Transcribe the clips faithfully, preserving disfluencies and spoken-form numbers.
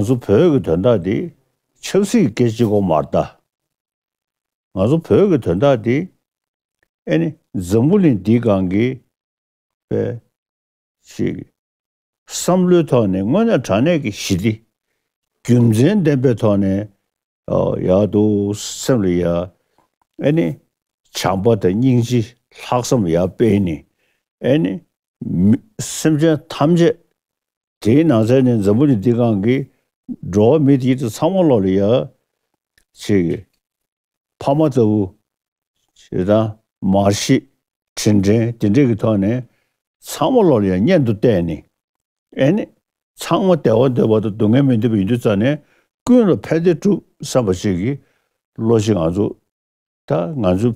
ང་ཚོ་བོད་ཀྱི་དོན་དག་འདི་ཆབ་སྲིད་སྐད་ཆ་གཅིག་པོ་མ་རེད་ད། ང་ཚོ་བོད་ཀྱི་དོན་དག་འདི་ཨེ་ནི་འཛམ་བུ་གླིང་འདིའི་སྒང་གི་པའི་ཅིག་བསམ་བློའི་ཐོག་ནས་དངོས་གནས་དྲང་གནས་ཀྱི་ཞི་བདེ། རྒྱུ་མཚན་ལྡན་པའི་ཐོག་ནས་ཨ་ཡག་འདུག་སེམས་ལ་ཡ། ཨེ་ནི་བྱམས་པ་དང་སྙིང་རྗེ་ལྷག་བསམ་ཡར་སྤེལ་ནས། ཨེ་ནི་མི་སེམས་ཅན་ཐམས་ཅད། དེའི་ནང་ཚན་ནས་འཛམ་བུ་གླིང་འདི་སྒང་གི་འགྲོ་བ་མི་དེ་ཚོ་ཚང་མ་ལོག་ལ་ཡ། ཅིག་ཕ་མ་ལྟ་བུ། ཞེ་དང་མར་ཤེས། དྲིན་དྲན་དེ་འདྲས་ཀྱི་ཐོག་ནས་ཚང་མ་ལོག་ལ་ཡ་གཉེན་དུ་བལྟས་ནས། ཨེ་ནི་ཚང་མ་བདེ་བ་འདོད་པ་དང་སྡུག་བསྔལ་མི་འདོད་པ་ཡིན་དུས་ཙང་ནས་ཀུན་ལ་ཕན་བདེ་སྒྲུབ་བསམ་པ་ཞིག་གི་བློ་ཞིག་ང་ཚོ། ད་ང་ཚོ་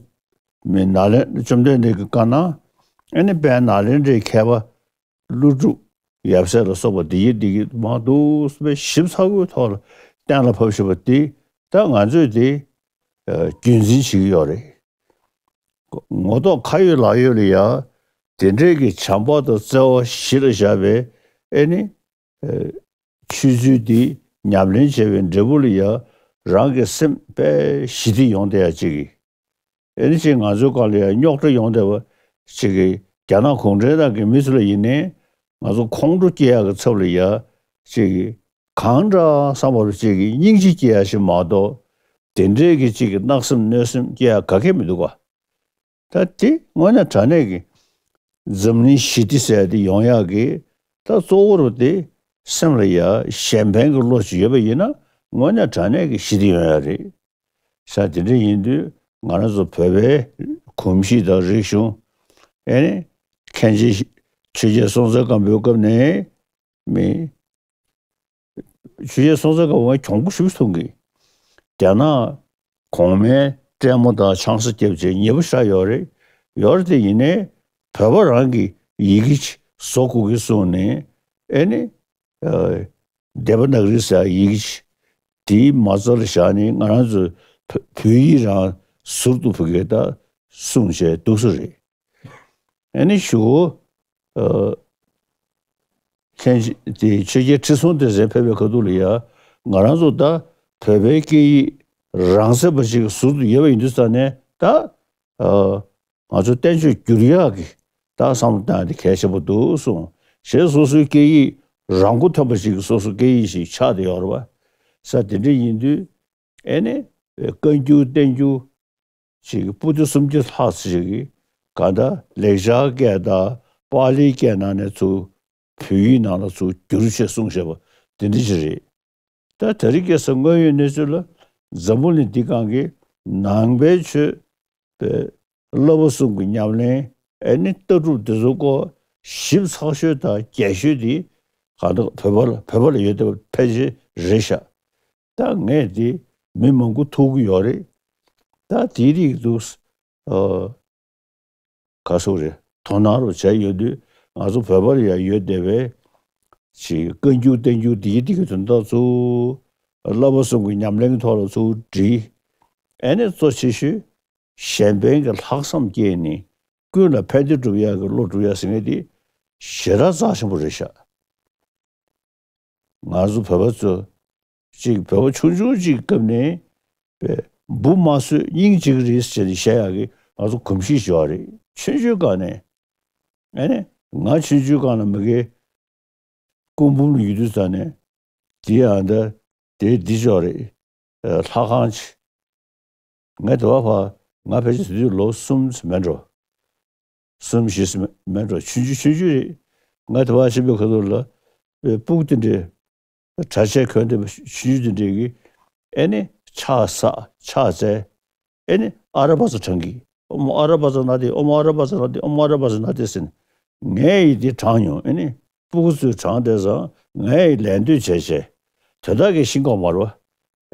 མི་ནཱ་ལེནྡྲ་བཅོམ་ལྡན་འདས་ཀྱི་བཀའ་གནང་། ཨེ་ནི་དཔལ་ནཱ་ལེནྡྲའི་མཁས་པ་ཀླུ་སྒྲུབ་ཡབ་སྲས་ལ་སོགས་པ་འདི་ཡི་འདི་གི་མང་དུ་སྦེ་ཞིབ་ཚགས་པོའི་ཐོག་ལ་གཏན་ལ་ཕབ་བཞིན་པ་འདི་ད་ང་ཚོས་འདི་རྒྱུན་འཛིན་བྱེད་ཀྱི་ཡོད་རེད། ངོ་ཐོག་ཁ་ཡོད་ལག་ཡོད་ལ་ཡ་དེ་འདྲའི་གི་བྱམས་པ་དང་བརྩེ་བ་གཞི་ལ་བཞག་པའི་ཨེ་ནི། ཆོས་ཚུལ་འདི་ཉམས་ལེན་བྱས་པའི་འབྲས་བུ་ལ་ཡ་རང་གི་སེམས་དཔེ་ཞི་བདེ་ཡོང་བསྡད་ཡ་ཅིག་གི། ཨེ་ནི་ཅིག་ང་ཚོའི་སྒང་ལ་ཡ་རྙོག་དྲ་ཡོང་བསྡད་པ་ཅིག་གི་རྒྱ་ནག་གུང་ཁྲན་ཏང་གི་མི་ཚོ་ལ་ཡིན་ནའི་ང་ཚོ་ཁོང་ཁྲོ་སྐྱེ་ཡག་གི་ཚབ་ལ་ཡ་ཅིག་གི་གང་འདྲ་བསམ་པ་ཅིག་གི་སྙིང་རྗེ་སྐྱེ་ཡ་ཞིག་མ་གཏོགས་དེ་འདྲའི་གི་ཅིག་གི་གནག་སེམས་གནོད་སེམས་སྐྱེ་ཡ་ག་གེ་མི་འདུག་ག། ད་དེ་དངོས་གནས་དྲང་གནས་ཀྱི་འཛམ་གླིང་ཞི་བདེ་ཟེར་དེ་ཡོང་ཡག་གི་ད་གཙོ་བོ་རུ་དེ་སེམས་ལ་ཡ་གཞན་ཕན་གྱི་བློ་ཞིག་ཡོད་པ་ཡིན་ན་དངོས་གནས་དྲང་གནས་ཀྱི་ཞི་བདེ་ཡོང་ཡག་རེད། ས་དེ་འདྲ་ཡིན་དུས་ང་རང་ཚོ་བོད་པའི་གོམས་གཤིས་དང་རིག་གཞུང་། ཨེ་ནི་མཁན་ཆེན་ཆོས་རྒྱལ་སྲོང་བཙན་སྒམ་པོའི་སྐབས་ནས་མི། ཆོས་རྒྱལ་སྲོང་བཙན་སྒམ་པོ་གྱོང་པོ་ཞེ་པོ་ཐོན་གི། རྒྱ་ནག་གོང་མའི་སྲས་མོ་དང་ཆང་ས་བརྒྱབ་བྱས་ཉེ་པོ་ཆགས་ཡོད་རེད། ཡོད་རེད་དེ་ཡིན་ནའི་བོད་པ་རང་གི་ཡི་གེ་ཅིག་བཟོ་དགོས་ཀྱི་གསུངས་ནས་ཨེ་ནི། ཨ། དེ་བ་ན་ག་རི་ཟེར་ཡི་གེ་ཅིག་དེའི་མ་རྩ་ལ་བཞག་ནས་ང་རང་ཚོ་བོད་བོད་ཡིག་རང་ཟུར་དུ་བོད་སྐད་ད་གསུངས་བྱས་འདུག་སེ་རེད། ཨ་ནི་གཞུག་གུ། ཨ། མཁན་ཆེན་དེ་ཆོས་རྒྱལ་ཁྲི་སྲོང་ལྡེ་བཙན་ཕེབས་པའི་ཁ་ཐུག་ལ་ཡ་ང་རང་ཚོ་ད་བོད་པའི་སྐད་ཡིག་རང་ཚད་པ་ཞིག་གི་ཟུར་དུ་ཡོད་པ་ཡིན་དུས་ཙང་ནས་ད། ཨ། ང་ཚོ་བསྟན་བཅོས་བསྒྱུར་ཡག་གི་ད་བསམ་བློ་བཏང་ཡ་དེ་གལ་ཆེན་པོ་འདུག་གསུངས། གཞན་སོ་སོའི་སྐད་ཡིག་རང་མགོ་ཐོན་པ་ཞིག་གི་སོ་སོའི་སྐད་ཡིག་ཞིག་ཆགས་བསྡད་ཡོད་རེད་བ། ས་དེ་འདྲ་ཡིན་དུས་ཨེ་ནི་བཀའ་འགྱུར་བསྟན་འགྱུར་ཞིག་གི་པོ་ཏི་སུམ་བརྒྱ་ལྷག་ཙམ་ཞིག་གི་གང་ལྟར་ལེགས་སྦྱར་སྐད་དང་པཱ་ལིའི་སྐད་ནང་ནས་ཚུར་བོད་ཡིག་ནང་ལ་ཚུར་བསྒྱུར་བྱས་གསུངས་བཞག་པ་དེ་འདྲ་ཞིག་རེད། ད་དེ་རིང་ཁ་སང་དངོས་ཡོད་གནས་ཚུལ་ལ་འཛམ་བུ་གླིང་འདི་སྒང་གི་ནང་པའི་ཆོས་པའི་བསླབ་པ་གསུམ་གྱི་ཉམས་ལེན་ཨེ་ནི་ལྟ་གྲུབ་འདི་ཚོ་སྐོར་ཞིབ་ཚགས་ཤོས་དང་རྒྱས་ཤོས་འདི་གང་ལྟར་བོད་པ་ལ་བོད་པ་ལ་ཡོད་བསྡད་པ་ཕལ་ཆེར་རེད་ཤག་ད་ངས་འདི་མི་མང་པོ་ཐུག་གི་ཡོད་རེད། ད་དེའི་རིགས་འདུག་ཨ། ག་སོགས་རེད། དོ་སྣང་རུ་བྱས་ཡོད་དུས་ང་ཚོ་བོད་པར་ཡང་ཡོད་བསྡད་པའི་ཅིག་བཀའ་འགྱུར་བསྟན་འགྱུར་འདིའི་སྟེང་གི་དོན་དག་ཚུར་བསླབ་པ་གསུམ་གྱི་ཉམས་ལེན་གྱི་ཐོག་ལ་ཚུར་བྲིས། ཨེ་ནས་གཙོ་ཆེ་ཤོས་གཞན་ཕན་གྱི་ལྷག་བསམ་སྐྱེས་ནས་ཀུན་ལ་ཕན་བདེ་སྒྲུབ་ཡག་གི་བློ་སྒྲུབ་ཡག་ཟེར་མཁན་འདི་ཞེ་དྲག་རྩ་ཆེན་པོ་རེད་ཤག་ང་ཚོ་བོད་པ་ཚོ་གཅིག་བོད་པ་ཆུང་ཆུང་གཅིག་གི་སྐབས་ནས་བུ་མ་གསོད་སྙིང་རྗེ་གི་རེད་ཟེར་ནས་བཤད་ཡག་གི་ང་ཚོ་གོམས་གཤིས་ཤིག་ཡོད་རེད། ཆུང་ཆུང་སྒང་ནས། ཨ་ནི་ང་ཆུང་ཆུང་སྒང་ལ་མ་གི་སྐུ་འབུམ་ལ་ཡོད་དུས་ཙང་ནས་དེ་ཡང་ད་དེ་འདི་ཅོག་རེད། ལྷ་ཁང་ཆེ། ངས་དེ་བ་ཕ་ང་ཕལ་ཆེར་དེ་དུས་ལོ་གསུམ་ཙམ་མེད་འགྲོ། གསུམ་བཞི་ཙམ་མེད་འགྲོ། ཆུང་ཆུང་ཆུང་ཆུང་རེད། ང་དེ་བ་ཕྱིན་པའི་ཁ་ཐུག་ལ་སྤུ་གུ་དེ་འདྲས་གྲྭ་ཆས་གོན་བསྡད་པ་ཆུང་ཆུང་དེ་འདྲས་ཀྱིས་ཨེ་ནི་ཕྱག་བསགས་ཕྱག་བཙལ། ཨེ་ནི་ཨ་ར་པ་ཙ་བགྲང་གི། ཨོཾ་ཨ་ར་པ་ཙ་ན་དྷཱིཿ། ཨོཾ་ཨ་ར་པ་ཙ་ན་དྷཱིཿ། ཨོཾ་ཨ་ར་པ་ཙ་ན་དྷཱིཿ་ཟེར་ནས་ངས་ཡི་དེ་བགྲང་མྱོང་། ཨེ་ནི་སྤུ་གུ་ཚོས་བགྲང་བསྡད་ཙང་ངས་ཡི་ལད་ཟློས་བྱས་བྱས། དོན་དག་གི་ཤེས་ཀྱི་ཡོད་མ་རེད་བ།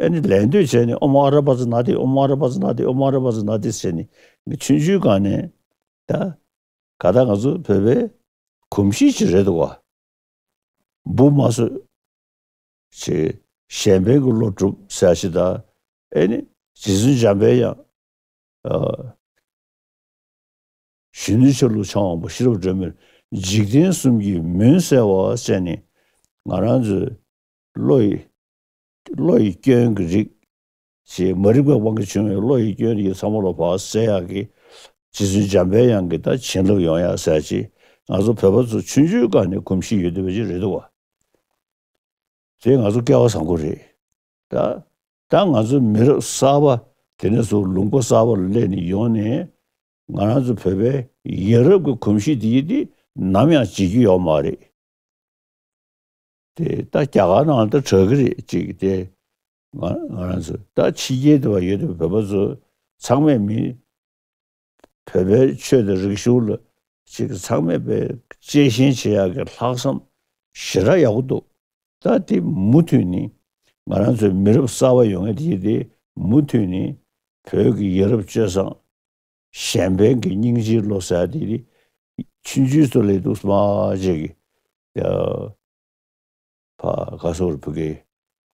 ཨེ་ནི་ལད་ཟློས་བྱས་ནས་ཨོཾ་ཨ་ར་པ་ཙ་ན་དྷཱིཿ། ཨོཾ་ཨ་ར་པ་ཙ་ན་དྷཱིཿ། ཨོཾ་ཨ་ར་པ་ཙ་ན་དྷཱིཿ་ཟེར་ནས་ངས་ཆུང་ཆུང་སྒང་ནས་ད་ག་ད་ང་ཚོ་བོད་པའི་གོམས་གཤིས་ཅིག་རེད་འདུག་བ། བུ་མ་གསོད་ཅེས་གཞན་ཕན་གྱི་བློ་སྒྲུབ་ཟེར་ཞིག་དང་། ཨེ་ནི་རྗེ་བཙུན་འཇམ་དཔལ་དབྱངས། ཨ། གཞོན་ནུ་ཆ་ལུགས་འཆང་དབང་པོ་ཤེས་རབ་སྒྲོན་མེར་འཇིག་རྟེན་གསུམ་གྱི་མུན་བསལ་བ་ཟེར་ནས་ང་རང་ཚོའི་བློ་ཡི་ བློ་ཡི་སྐྱོན་གྱི་རིགས། ཅེས་མ་རིག་པའི་དབང་གིས་བྱུང་བའི་བློ་ཡི་སྐྱོན་རིགས་ཚང་མ་ལ་ཕར་བསལ་ཡག་གི་རྗེ་བཙུན་འཇམ་པའི་དབྱངས་ཀྱི་ད་བྱིན་རླབས་ཡོང་ཡག་ཟེར་ཅིག་ང་ཚོ་བོད་པ་ཚོ་ཆུང་ཆུང་སྒང་ནས་གོམས་གཤིས་ཡོད་བསྡད་པ་ཅིག་རེད་འདུག་བ། དེ་ང་ཚོ་སྐལ་བ་བཟང་པོ་རེད། ད་ད་ང་ཚོ་མི་རབས་གསར་པ་དེ་ནས་བཟུང་ལུང་པ་གསར་པ་ལ་སླེབས་ནས་ཡོང་ནས་ང་རང་ཚོ་བོད་པའི་ཡ་རབས་ཀྱི་གོམས་གཤིས་དེ་ཡི་དེ་ནམ་ཡང་བརྗེད་རྒྱུ་ཡོད་མ་རེད། དེ་ད་རྒྱ་གར་ནང་ལ་ད་གྲགས་ཀྱི་རེད་ཅིག་དེ། ང་ང་རང་ཚོ་ད་ཕྱི་རྒྱལ་དུ་བ་ཡོད་དུ་བོད་པ་ཚོ་ཚང་མས་མི་བོད་པའི་ཆོས་དང་རིག་གཞུང་ལ་ཅིག་ཚང་མས་པའི་གཅེས་ཞེན་བྱེད་ཡག་གི་ལྷག་བསམ་ཞེ་དྲག་ཡག་པོ་འདུག་ད་དེ་མུ་མཐུད་ནས་ང་རང་ཚོའི་མི་རབས་གསར་པ་ཡོང་མཁན་དེ་དེ་མུ་མཐུད་ནས་བོད་ཀྱི་ཡ་རབས་སྤྱོད་བཟང་གཞན་ཕན་གྱི་སྙིང་རྗེའི་བློ་ཟེར་ཡ་དེ་ནི་ཆུང་ཆུང་ཚོ་ལས་འདུག་སྨྲ་བྱེད་ཀྱི་ཡ་ཕ་ག་སོགས་བོད་ཀྱི་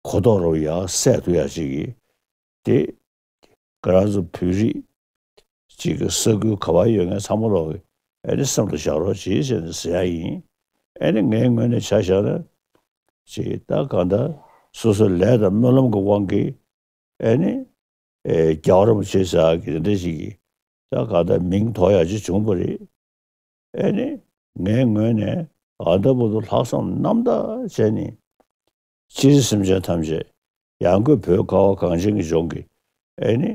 གོ་རྟོགས་རུ་ཡ་སད་ཐུབ་ཡ་ཅིག་གི་དེ་ང་རང་ཚོ་བོད་རིགས་ཅིག་གི་ས་ཁུལ་ག་བ་ཡོད་མཁན་ཚང་མ་ལོག་གི་ཨེ་ནི་སེམས་ལ་བཞག་རོགས་གྱིས་ཟེར་ནས་ཟེར་ཡ་ཡིན། ཨེ་ནི་ངའི་ངོས་ནས་ཆ་བཞག་ན་ཅིག་ད་གང་ལྟར་སོ་སོའི་ལས་དང་སྨོན་ལམ་གྱི་དབང་གིས་ཨེ་ནི། ཨེ་རྒྱལ་བ་རིན་པོ་ཆེ་ཟེར་གི་དེ་འདྲ་ཞིག་གིས་ད་ག་ད་མིང་ཐོགས་ཡག་ཅིག་བྱུང་བ་རེད། ཨེ་ནི་ངའི་ངོས་ནས་ཨ་ད་བར་དུ་ལྷག་བསམ་རྣམ་དག་བྱས་ནས་སྤྱིར་སེམས་ཅན་ཐམས་ཅད་ཡང་སྒོས་བོད་ཁ་བ་གངས་ཅན་གྱི་ལྗོངས་ཀྱི་ཨེ་ནི་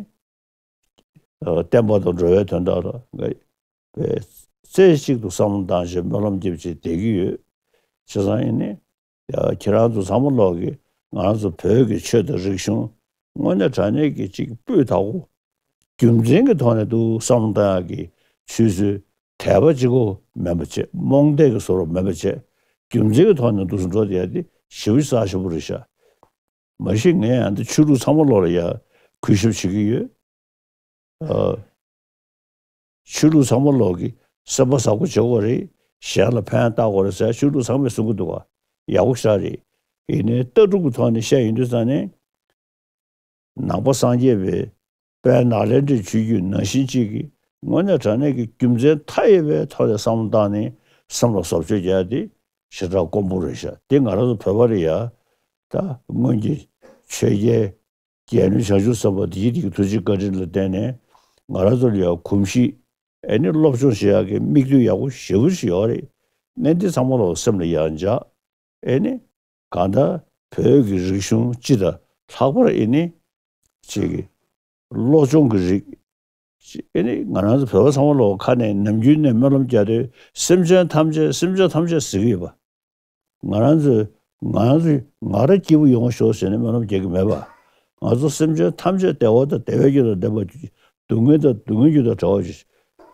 ཨ་བསྟན་པ་དང་འགྲོ་བའི་དོན་དག་ལ་ངས་རྩེ་གཅིག་ཏུ་བསམ་བློ་བཏང་བྱས་སྨོན་ལམ་རྒྱབ་བྱས་བསྡད་ཀྱི་ཡོད། བྱས་ཙང་ཨེ་ནི། ཡ་ཁྱེད་རང་ཚོ་ཚང་མ་ལོག་གི་ང་རང་ཚོ་བོད་ཀྱི་ཆོས་དང་རིག་གཞུང་དངོས་གནས་དྲང་གནས་ཀྱི་གཅིག་སྤུས་དག་པོ་རྒྱུ་མཚན་གྱི་ཐོག་ནས་འདུག་བསམ་བློ་བཏང་ཡག་གི་ཆོས་ཚུལ་དད་པ་གཅིག་པོ་མིན་པ་བྱས་རྨོངས་དད་ཀྱི་བཟོ་འདྲ་མིན་པ་བྱས་རྒྱུ་མཚན་གྱི་ཐོག་ནས་འདུག་སེ་འགྲོ་བསྡད་ཡ་དེ་ཞེ་པོ་རྩ་ཆེན་པོ་རེད་ཤག་མ་གཞི་ངས་ཡང་འདི་ཆོས་ལུགས་ཚང་མ་ལོག་ལ་ཡ་གུས་ཞབས་བྱེད་ཀྱི་ཡོད། ཨ། ཆོས་ལུགས་ཚང་མ་ལོག་གི་སེམས་པ་བཟང་པོ་བྱེད་དགོས་རེད། གཞན་ལ་ཕན་བཏགས་དགོས་རེད་ཟེར་ཆོས་ལུགས་ཚང་མས་གསུང་གི་འདུག་ག་ཡག་པོ་ཞེ་དྲག་རེད། ཡིན་ནའི་ལྟ་གྲུབ་ཀྱི་ཐོག་ནས་བཤད་ཡོང་དུས་ཙང་ནས། ནང་པ་སངས་རྒྱས་པའི་དཔལ་ནཱ་ལེནྡྲའི་ཆོས་བརྒྱུད་ནང་བཞིན་གཅིག་གིས་དངོས་གནས་དྲང་གནས་ཀྱི་རྒྱུ་མཚན་མཐའ་ཡས་པའི་ཐོག་ནས་བསམ་བློ་བཏང་ནས་སེམས་ལ་བཟོ་བཅོས་རྒྱག་ཡ་དེ་ཞེ་དྲག་དཀོན་པོ་རེད་ཤག་དེ་ང་རང་ཚོ་བོད་པ་རེད་ཡ། ད་སྔོན་གྱི་ཆོས་རྒྱལ། རྒྱལ་བློན་བྱང་ཆུབ་སེམས་དཔའ་དེ་ཡི་དེ་གི་ཐུགས་རྗེ་བཀའ་དྲིན་ལ་བརྟེན་ནས་ང་རང་ཚོ་ལ་ཡང་གོམས་གཤིས་ཨེ་ནི་སློབ་སྦྱོང་བྱེད་ཡག་གི་མིག་ལྟོས་ཡག་པོ་ཞེ་པོ་ཞིག་ཡོད་རེད། གནད་འདི་ཚང་མ་ལོག་སེམས་ལ་ཡང་འཇགས། ཨེ་ནི་གང་ལྟར་བོད་ཀྱི་རིག་གཞུང་སྤྱི་དང་ལྷག་པར་ཨེ་ནི་ཅིག་གི་བློ་སྦྱོང་གི་རིགས། ཨེ་ནི་ང་རང་ཚོ་བོད་པ་ཚང་མ་ལོག་ཁ་ནས་ནམ་རྒྱུན་ནས་སྨོན་ལམ་རྒྱག་དུས་སེམས་ཅན་ཐམས་ཅད་སེམས་ཅན་ཐམས་ཅད་ཟེར་གི་ཡོད་པ། ང་རང་ཚོས་ང་རང་ཚོས་ང་རང་སྐྱིད་པོ་ཡོང་བ་ཤོག་ཟེར་ནས་སྨོན་ལམ་རྒྱག་གི་མེད་པ། ང་ཚོ་སེམས་ཅན་ཐམས་ཅད་བདེ་བ་དང་བདེ་བའི་རྒྱུ་དང་ལྡན་པ་གྱུར་ཅིག་སྡུག་བསྔལ་དང་སྡུག་བསྔལ་རྒྱུ་དང་བྲལ་བ་གྱུར་ཅིག་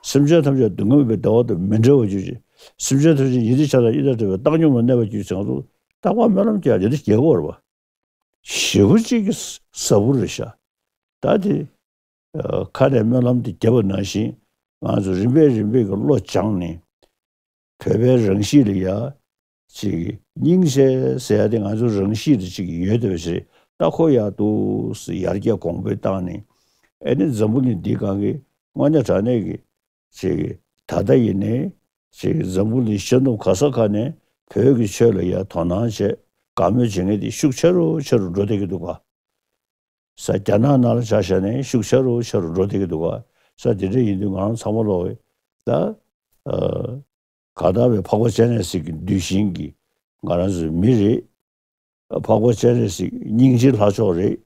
སེམས་ཅན་ཐམས་ཅད་སྡུག་བསྔལ་མེད་པའི་བདེ་བ་དང་མི་འབྲལ་བ་གྱུར་ཅིག་སེམས་ཅན་ཐམས་ཅད་ཡིད་བདེ་ཆགས་སྡང་གཉིས་དང་བྲལ་བའི་བཏང་སྙོམས་ལ་གནས་པ་གྱུར་ཅིག་ང་ཚོ་རྟག་པར་སྨོན་ལམ་རྒྱག་ཡ་དེ་འདྲ་རྒྱག་གི་ཡོད་རེད་པ། ཞེ་པོ་ཅིག་གི་ཟབ་པོ་རེད་ཤག་ད་དེ། ཨ། ཁ་ནས་སྨོན་ལམ་དེ་བརྒྱབ་པ་ནང་བཞིན་ང་ཚོ་རིམ་པས་རིམ་པས་ཀྱི་བློ་སྦྱངས་ནས་བོད་པའི་རང་གཤིས་ལ་ཡ་ཅིག་སྙིང་རྗེ་ཟེར་ཡ་དེ་ང་ཚོ་རང་གཤིས་ལ་ཅིག་ཡོད་བསྡད་པ་ཞིག་རེད། ད་ཁོ་ཡག་འདུག་ཟེར་ཡར་རྒྱས་གོང་འཕེལ་བཏང་ནས་ཨེ་ནི་འཛམ་བུ་གླིང་འདིའི་སྒང་གི་དངོས་གནས་དྲང་གནས་ཀྱི་ཅིག་ད་ལྟ་ཡིན་ནའི་ཅིག་འཛམ་བུ་གླིང་ཤར་ནུབ་ག་ས་ག་ནས་བོད་ཀྱི་ཆོས་ལ་ཡ་དོ་སྣང་བྱས་དགའ་མོས་བྱེད་མཁན་དེ་ཤུགས་ཆེ་རུ་ཆེ་རུ་འགྲོ་བསྡད་ཀྱི་འདུག་ག་ས་རྒྱ་ནག་ནང་ལ་ཆ་བཞག་ནས་ཤུགས་ཆེ་རུ་ཆེ་རུ་འགྲོ་བསྡད་ཀྱི་འདུག་ག་ས་དེ་འདྲ་ཡིན་དུས་ང་རང་ཚང་མ་ལོག་གི་ད་ཨ་གང་ལྟར་བའི་འཕགས་པ་སྤྱན་རས་གཟིགས་ཀྱི་གདུལ་ཞིང་གི་ང་རང་ཚོའི་མི་རེད། འཕགས་པ་སྤྱན་རས་གཟིགས་སྙིང་རྗེའི་ལྷ་མཆོག་རེད།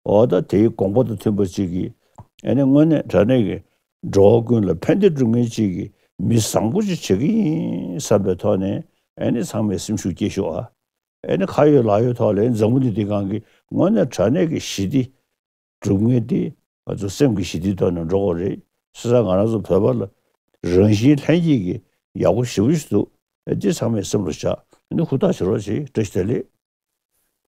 འོ་ད་དེའི་དགོངས་པ་དང་མཐུན་པ་ཅིག་གིས་ཨེ་ནི་དངོས་གནས་དྲང་གནས་ཀྱི་འགྲོ་བ་ཀུན་ལ་ཕན་བདེ་སྒྲུབ་མཁན་ཅིག་གི་མི་བཟང་པོ་ཅིག་བྱེད་ཀྱི་ཡིན་བསམ་པའི་ཐོག་ནས་ཨེ་ནི་ཚང་མས་སེམས་ཤུགས་སྐྱེད་ཤོག་ཨ། ཨེ་ནི་ཁ་ཡོད་ལག་ཡོད་ཐོག་ལ་འཛམ་བུ་གླིང་འདི་སྒང་གི་དངོས་གནས་དྲང་གནས་ཀྱི་ཞི་བདེ་སྒྲུབ་མཁན་དེ་ང་ཚོ་སེམས་ཀྱི་ཞི་བདེའི་ཐོག་ནས་འགྲོ་དགོས་རེད། བྱས་ཙང་ང་རང་ཚོ་བོད་པ་ལ་རང་བཞིན་ལྷན་སྐྱེས་ཀྱི་ཡག་པོ་ཞེ་པོ་ཞིག་འདུག་ཨེ་འདི་ཚང་མས་སེམས་ལ་བཞག་ཨེ་ནི་ཧུར་ཐག་བྱེད་རོགས་བྱེད། བཀྲ་ཤིས་བདེ་ལེགས།